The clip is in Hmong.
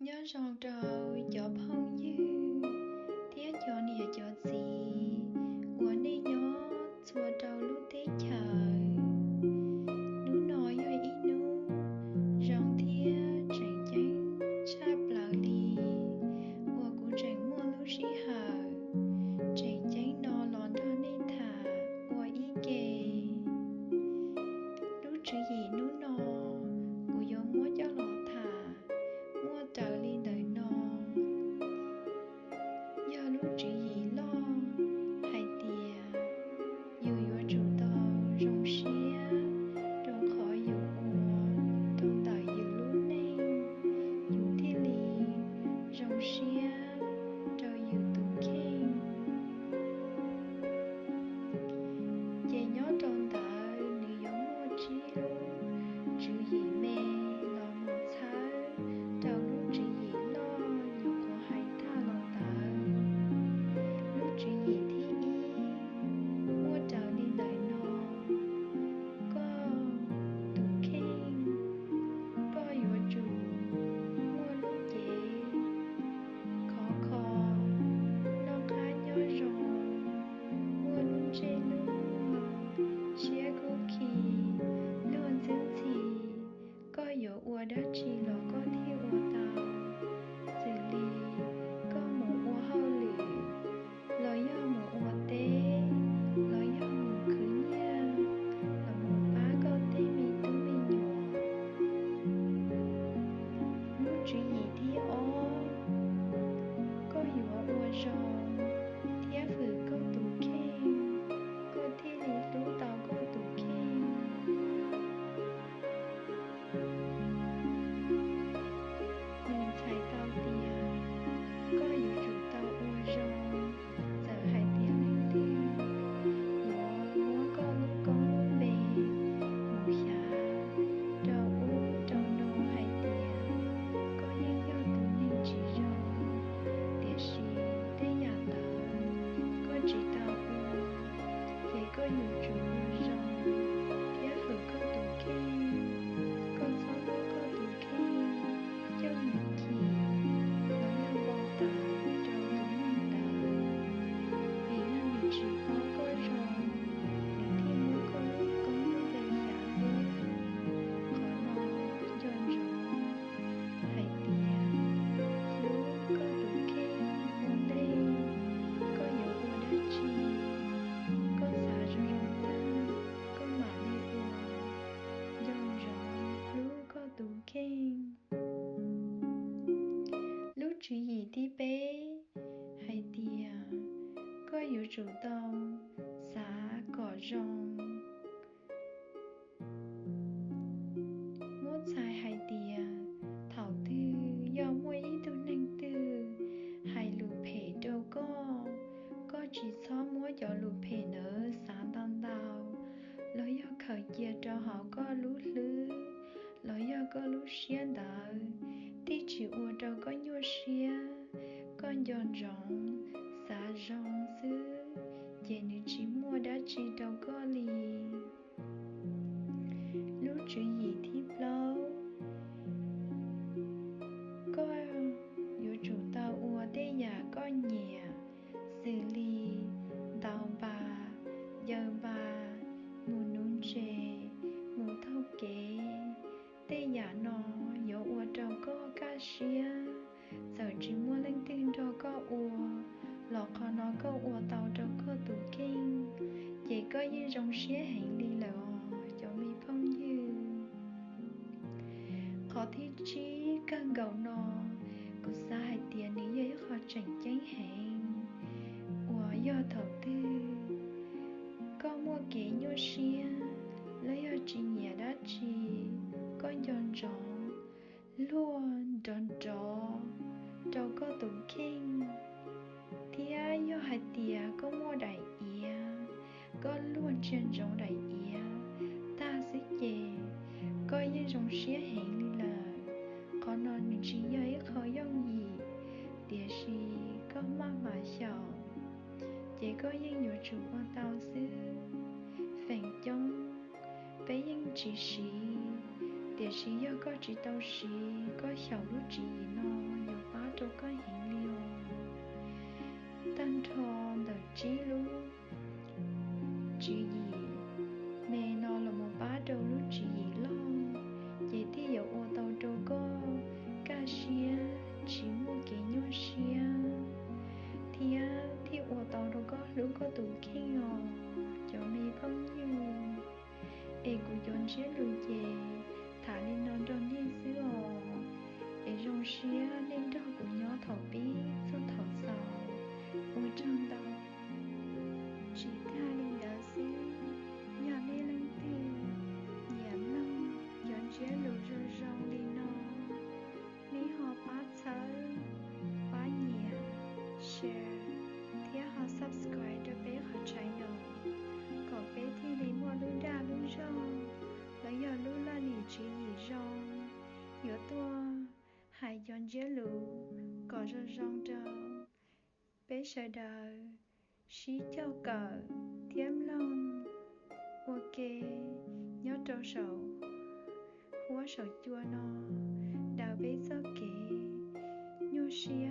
Nyob zoo rau cov phooj ywg thiab cov niam cov txiv uas nej nyob txhua rau lub teb chaws. Hnub no yog ib hnub zoo thiab tseem ceeb tshaj plaws li uas kuv tseem muaj lub sij hawm tseem ceeb no los nrog nej tham ua ib ke. Lub tswv yim hnub no kuv yuav muab coj los tham muaj raws li ntawm no. Yog lub tswv yim loj hais tias yus yuav tsum tau zoo siab rau qhov yus ua rau ntawm yus lub neej, yus thiaj li zoo siab rau yus tus kheej. Ces nyob rau ntawd nws yuav muaj tsib lub tswv yim me los mus txhawb rau lub tswv yim loj nyuam qhuav hais tag los ntawd. Lub tswv yim thib ib muaj raws li ntawm no: Koj tus kheej, koj yuav tsum muaj lub cev khov kho, noj qab nyob zoo, muaj lub ntsej lub muag, siab khub khi, luag ntxwb ntxhi. Koj yuav ua dab tsi los koj thiaj ua tau, xws li koj mus ua hauj lwm, los yog mus ua teb, los yog mus khwv nyiaj, los mus pab koj tej me tub me nyuam. Lub tswv yim thib ob: Koj yuav ua zoo thiab hwm koj tus kheej, koj thiaj li hlub tau koj tus kheej. Nws txhais tau tias koj yuav tsum tau ua zoo, txawm hais tias leej twg yuav muab koj lub koob lub npe mus xyav rau ub rau no hais tias koj yeej yog tus neeg tsis zoo, tiam sis tej yam ntawd koj tsis tau ua, ces koj yuav tsum ua zoo thiab hwm koj tus kheej. Koj txhob muab koj tus kheej coj mus chim los yog npau taws rau tus neeg ntawd, vim yog nws tsis paub koj zoo, nws thiaj muab koj lub koob lub npe xyav xwb. Qhov no nco ntsoov hais tias hlub koj tus kheej ua ntej koj yuav ua dab tsi, koj xav zoo zoo tag koj mam li ua. Nco ntsoov hlub koj tus kheej. Lub tswv yim thib peb hais tias koj yuav tsum tau xav kom zoo. Muab txhais hais tias thaum twg yog muaj ib tug neeg twg hais lus phem rau koj, koj tsis txhob muab cov lus phem ntawd xav ntau ntau los yog khaws cia rau hauv koj lub hlwb los yog koj lub siab ntawd, thiaj tsis ua rau koj nyuaj siab. Koj nco ntsoov xav zoo xwb, ces nws tsis muaj dab tsi rau koj li. Lub tswv yim thib plaub, koj yuav tsum tau ua tej yam koj nyiam, xws li ntaus npas, ncaws npas, mus nuv ntses, mus taug kev. Tej yam no yuav ua rau koj kaj siab, txawm tsis muaj leej twg nrog koj ua los qhov no koj ua tau rau koj tus kheej, ces koj yeej zoo siab heev li lawm os cov me phooj ywg. Qhov thib tsib kawg nkaus no, kuv xav hais tias nws yog ib qho tseem ceeb heev, uas yog thaum twg koj muaj kev nyuaj siab los yog tsis nyiam dab tsi, koj nco ntsoov luag nrov nrov rau koj tus kheej, thiab yog hais tias koj muaj daim iav, koj luag ntsia ntsoov daim iav tag xwb ces koj yeej zoo siab heev li lawm. Qhov no nws tsis yog ib qho yooj yim, tiam sis koj maj mam xyaum, ces koj yeej yuav tsum ua tau xwb. Feem coob peb yeej tsis siv, Tiam sis yog koj tsis tau siv, koj xyaum lub tswv yim no yuav pab rau koj heev li os. Tag nrho ntawm tsib lub tswv yim me no los mus pab rau lub tswv yim loj, ces thiaj yuav ua tau rau koj kaj siab tsis muaj kev nyuaj siab, thiab thiaj ua tau rau koj hlub koj tus kheej os cov me phooj ywg. Es kuv cov ntsiab lus ces tham li no rau nej xwb os. Es zoo siab nej nrog kuv nyob thaum pib txog thaum xaus, ua tsaug ntau. Tsis tag li ntawd xwb, yog nej leej twg nyiam mloog cov ntsiab lus zoo zoo li no, nej ho pab txhawb, pab nyiam, share, thiab ho subscribe rau peb qhov channel, kom peb thiaj li muaj lub dag lub zog los yog lub laj lim tswv yim zoo, yuav tuaj hais cov ntsiab lus kom zoo zoo rau peb sawv daws sib cog kawm thiab mloog ua ke nyob rau saum huab saum cua no, daws peb txoj kev nyuaj siab